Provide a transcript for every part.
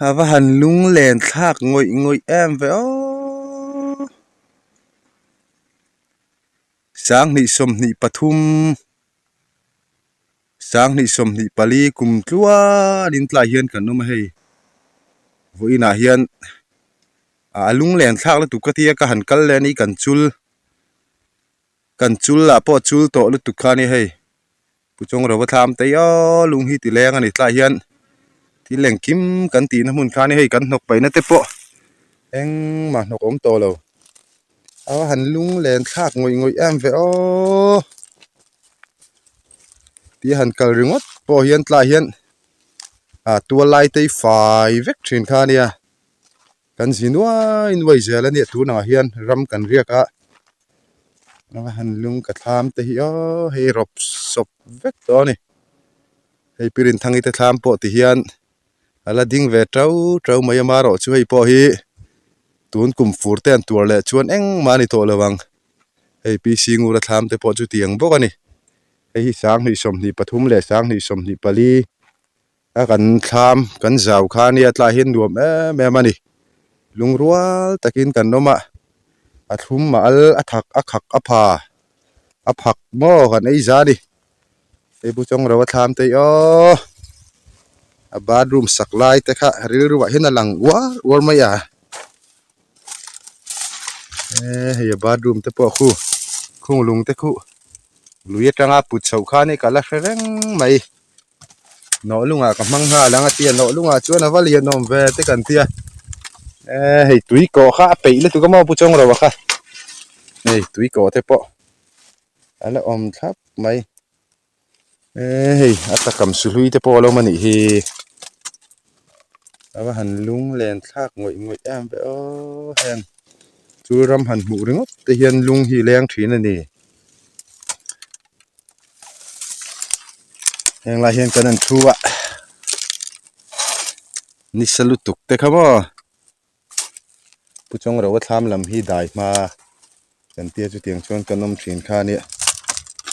A va han lunglen thlak ngawih ngawih em ve aww. 2023 2024 kum tluan in tlai hian kan awm a hei vawiinah hian a lunglen thlak lutuk ka tia ka han kal leh a ni kan chul kan chul ah pawh chul tawh lutuk kha a ni hei. Pu Chawng Rova thlam te aw lung hi ti leng a ni tlaiah hian thil engkim kan tihna hmun kha a ni hei kan hnawk paihna te pawh engmah hnawk awm tawh lo a han lung len thlak ngawih ngawih em ve aw tih a han kal ringawt pawh hian tlaiah hian ah tual lai te hi fai vek thin kha a nia. Kan zi nuai nuai zel a nia tunah hian ram kan riak a a han lung ka thlam te hi aw hei rawp sawp vek tawh a ni hei Pirinthang te thlam pawh ti hian a la ding ve tau tau mai a marawh chu hei pawh hi tun kum fur te an tuar leh chuan engmah a ni tawh lo ang hei P C Ngura thlam te pawh chu tiang bawk a ni hei hi 2023 leh 2024. A kan thlam kan zau kha ania tlaiah hian nuam em em a ni lungrual takin kan awm a a thlum a al a thak a khak a pha a phak maw kan ei za a ni hei bu chawng ro a thlam te hi aww a bathroom sak lai te kha rilru ah hian a lang uar uar mai a e hei a bathroom te pawh khu khung lung te khu lui atanga put chhoh kha ania ka la hre reng mai. Nawh lungah ka hmang nghal ang a tia nawh lungah chuan a va lian awm ve te kan tia eh hei tui kawh kha a peih lutuk a maw pu chawng ro a kha hei tui kawh te pawh a la awm thlap mai eh hei a takam suhlui te pawh a lo awm a nih hi a va han lung len thlak ngawih ngawih em ve aw heng chu ram han hmuh ringawt te hian lung hi leng thin a ni. Heng lai hian kan han thu a nisa lutuk te kha maw Pu Chawngro a thlam lam hi dai hma kan tia chutiang chuan kan awm thin kha a nia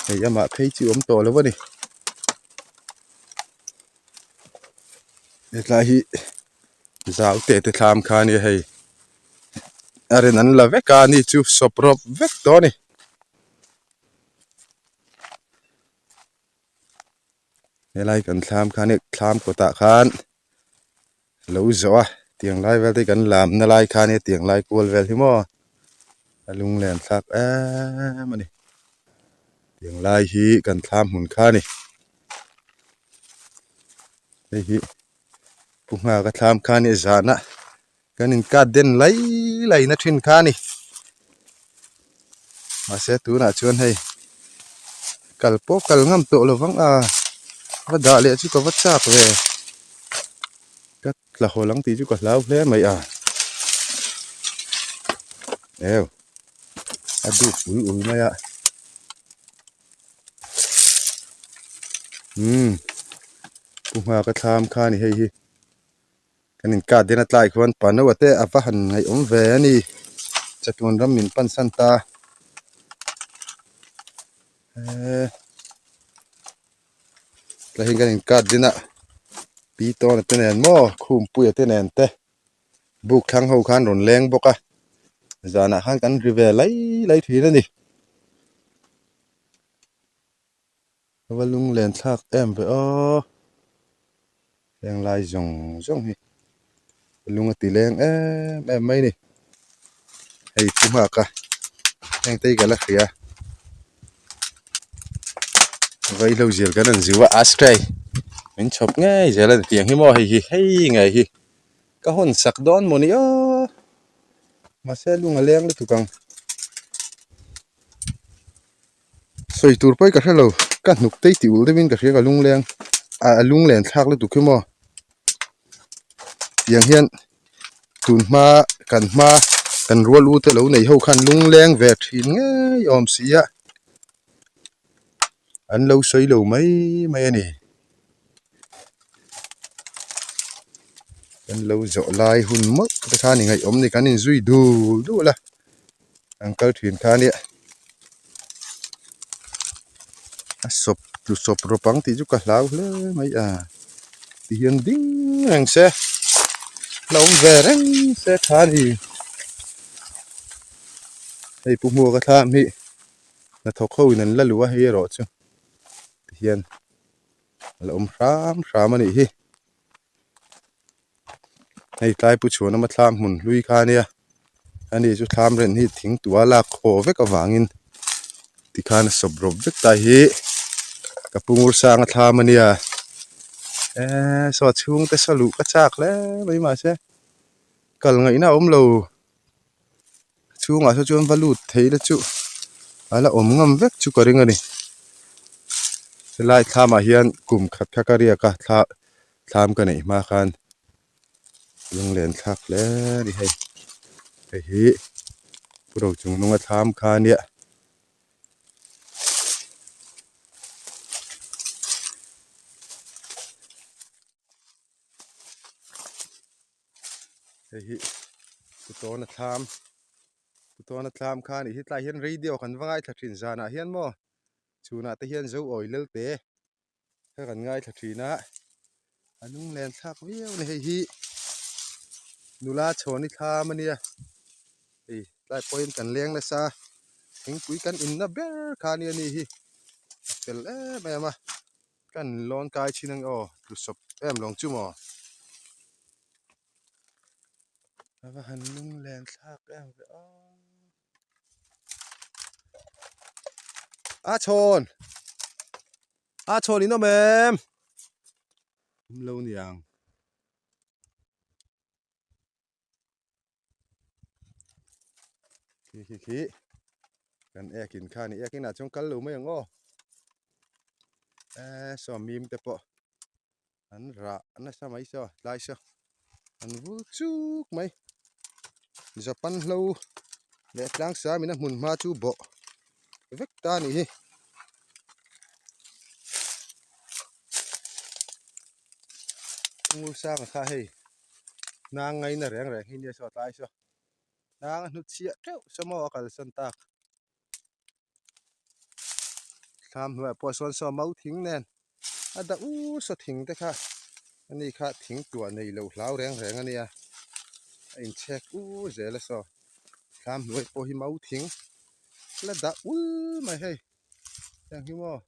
hei amah phei chu awm tawh lo a ni hetlai hi zau te te thlam kha a nia hei a ren an la vek a ni chu sawp rawp vek tawh a ni. Helai kan thlam khan hei thlam kawtah khan lo zawh a tiang lai vel te hi kan lamna lai kha ania tiang lai kual vel hi maw a lunglen thlak em a ni tiang lai hi kan thlam hmun kha a ni hei hi pu nghaka thlam kha a nia zana. Kan in cut den lai lai na thin kha a ni mahse tunah chuan hei kal pawh kal ngam tawh lo vang a va dah leh chu ka va chak ve ka tla haw lang tih chu ka hlau hle mai a eu a duk ul ul mai a umm pu nghaka thlam kha a ni hei hi. Kan inkah den a tlai khuan pano te a va han ngaihawm ve a ni. Chatuan ram min pan san ta. Eee tlai hian kan inkah din a pi tawna te nen maw khumpuia te nen te buk thlang ho khan rawn leng bawk a zanah khan kan ri ve lai lai thin a ni. Ka va lunglen thlak em ve aw heng lai zawng zawng hi lung a ti leng em em mai a ni hei chu nghak a heng te hi ka la hria vaihlo zir kan han ziu a ashtray min chhawp ngei zel a ni tiang hi maw hei hi hei ngei hi ka hawn sak dawn mawni aw mahse lung a leng lutuk ang. Sawi tur pawi ka hre lo, ka hnuk tei tih ulh deuhin ka hria ka lungleng a lunglen thlak lutuk hi maw tiang hian tun hma kan hma kan rual u te lo nei ho khan lungleng ve thin ngei awm si a an lo sawi lo mai mai a ni kan lo zawh lai hun mawlh te khan ingaihawm ni kan inzui dul dul a. An kal thin kha ania a sawp tlu sawp rawp ang tih chu ka hlau hle mai a tihian ding reng se. La awm ve reng se tha a ni. Hei pu hmuaka thlam hi hnathawk ho in an la luh a hei erawh chu tihian a la awm hram hram a nih hi. Hei tlai pu chhuan awma thlam hmun hlui kha ania ani chu thlam ren hi thing tua lak haw vek avangin tikhan a sawp rawp vek ta hi ka pu ngur sanga thlam ania eee saw chhungte saw luh ka chak hle mai mahse kal ngaihna a awm lo chhungah saw chuan va lut thei la chu a la awm ngam vek chu ka ring a ni helai thlamah hian kum khat kha ka riak a thla thlam ka neih hma khan lunglen thlak hle a ni hei hei hi pu rochung nunga thlam kha a nia. Hei hi pu tawna thlam pu tawna thlam kha a nih hi tlaiah hian radio kan va ngaithla thin zanah hian maw chhunah te hian zo awi lel te kha kan ngaithla thin a a lunglen thlak viau a ni hei hi nula chhawni thlam a nia hei tlai pawhin kan leng nasa thingpui kan inna ber kha a nia ni hi a fel em em a. Kan lawn kai thin ang aw tlu sawp em lawng chu maw. A va han lunglen thlak em ve aw. A chhawn! A chhawn in awm em? Awm lo niang. Khi khi khi kan ek in kha ni ek inah chuan kal lo mai ang aw eee saw mim te pawh an rah nasa mai saw tlai saw an vul chuk mai Japan hlo leh tlang sam in a hmun hma chu bawh vek ta a nih hi. Ngul sanga kha hei hnang ngaina reng reng hi nia saw tlai saw hnang a hnut chhiah teuh saw maw a kalsan tak thlam hnuaiah pawh sawn saw mau thing nen a dah u saw thing te kha ani kha thing tuah nei loh hlau reng reng a nia a inchhek u zel a saw thlam hnuai pawh hi mau thing la dah ul mai hei heng hi maw.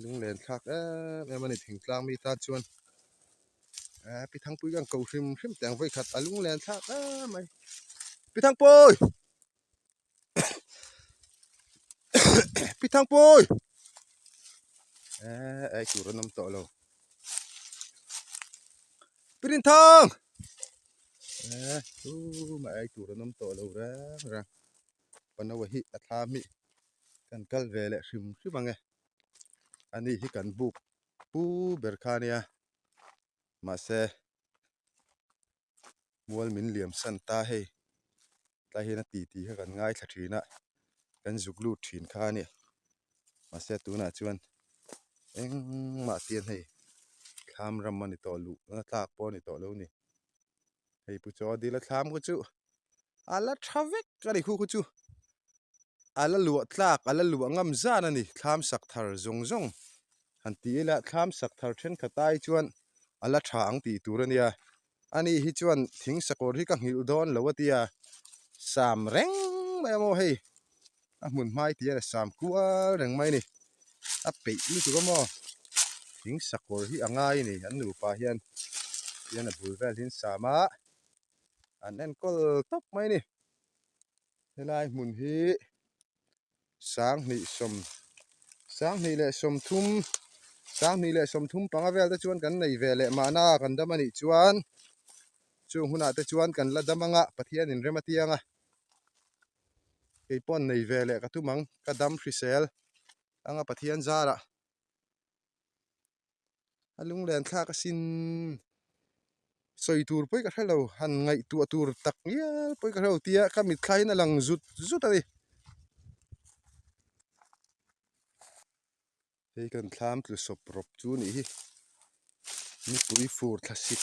Lunglen thlak em em a ni thingtlang mi tan chuan eh pi thangpui kan ko hrim hrim teh ang vawikhat a lunglen thlak em mai pi thangpui pi thangpui eh ei tur an awm tawh lo. Pirinthang! Eh, chu mah ei tur an awm tawh lo reng reng. Panawa hi a thlam hi kan kal ve leh hrim hrim ang e. Ani hi kan buk pu ber kha ania. Mahse, mual min liam san ta hei. Tlai hian a titi kha kan ngaithla thin a, kan zuk lut thin kha a ni. Mahse tunah chuan engmah tian hei thlam ram a ni tawh luh na tlak pawh a ni tawh lo ni. Hei pu chaw dil a thlam khu chu a la tha vek a ni khu khu chu a la luah tlak a la luah ngam zan a ni thlam sak thar zawng zawng han ti ila thlam sak thar thenkhat ai chuan a la tha ang tih tur a nia. Ani hi chuan thing sakawr hi ka nghilh dawn lo a tia, sam reng mai a maw hei, a hmun hmai ti hian a sam kual reng mai a ni, a peih lutuk a maw, thing sakawr hi a ngai a ni an nupa hian, tihian a bul vel hi an sam a, an enkawl tawp mai a ni, helai hmun hi. 20 20 leh 30 20 leh 30 panga vel te chuan kan nei ve leh mahna kan dam anih chuan chung hunah te chuan kan la dam anga Pathian in rem a tiang a kei pawh nei ve leh ka tum ang ka dam hrisel anga Pathian zarah A lunglen thlak asin sawi tur pawh hi ka hre lo han ngaihtuah tur tak ngial pawh hi ka hre lo tia ka mitthla hian a lang zut zut a ni. Hei kan thlam tlu sawp rawp chu a nih hi nipui fur thla sik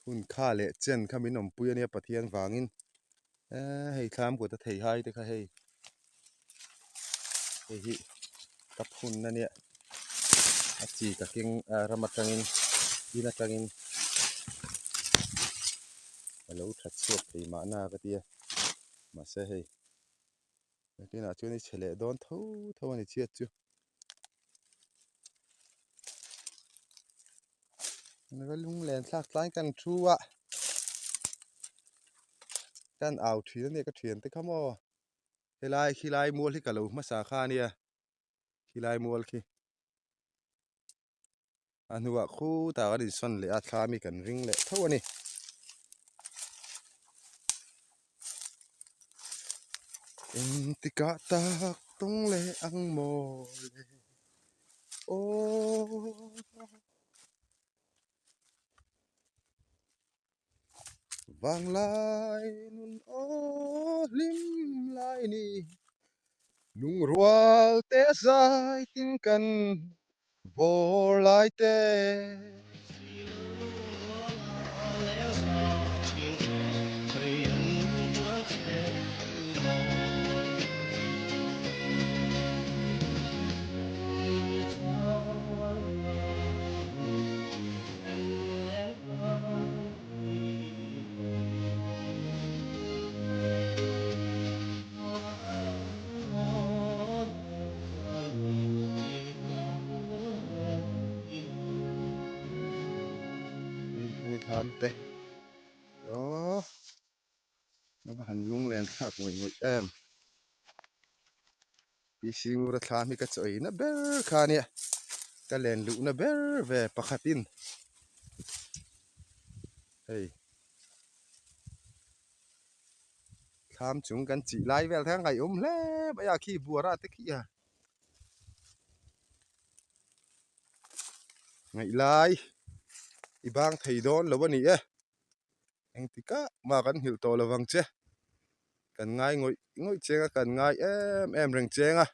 hun kha leh chen kha min awmpui a nia Pathian vangin eee hei thlam kut a thei hai te kha hei hei hi. Ka phun ania a chi ka keng ram atangin in atangin a lo that chhuak thei mahna ka tia mahse hei nakinah chuan i chhe leh dawn tho tho a ni chhiat chu. Nula lunglen thlak tlai kan thu a kan au thin ania ka thiante kha maw. Helai khilai mual hi ka lo hmasa kha ania khilai mual khi a hnuah khutah kan insawn leh a thla ami kan ring leh tho a ni. Engtikah tak tawng leh ang maw le aw. Vanglai nun aw hlim lai ni Lungrual te zai tin kan bawr lai te. Te aw a han lunglen thlak ngawih ngawih em PC Ngura thlam hi ka chaw eina ber kha ania ka len luhna ber ve pakhatin hei thlam chung kan chih lai vel kha ngaihawm hle mai a khi buara te khi a ngaih lai i bang thei dawn lo a ni e. Engtikah mah kan nghilh tawh lo vang che. Kan ngai ngawih ngawih cheng a, kan ngai em em reng cheng a.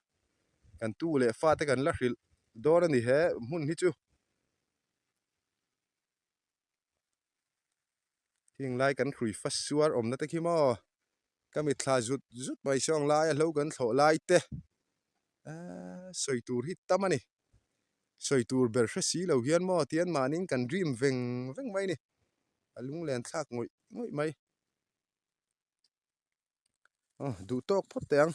Kan tu leh fa te kan la hrilh dawn a ni he hmun hi chu. Heng lai kan hrui fa suar awmna te khi maw ka mitthla zut zut mai saw ang lai a hlo kan thlawh lai te ahh sawi tur hi tam a ni. Sawi tur ber hre si lo hian maw tian mahniin kan dream veng veng mai a ni. A lunglen thlak ngawih ngawih mai. Aw duh tawk phawt teh ang.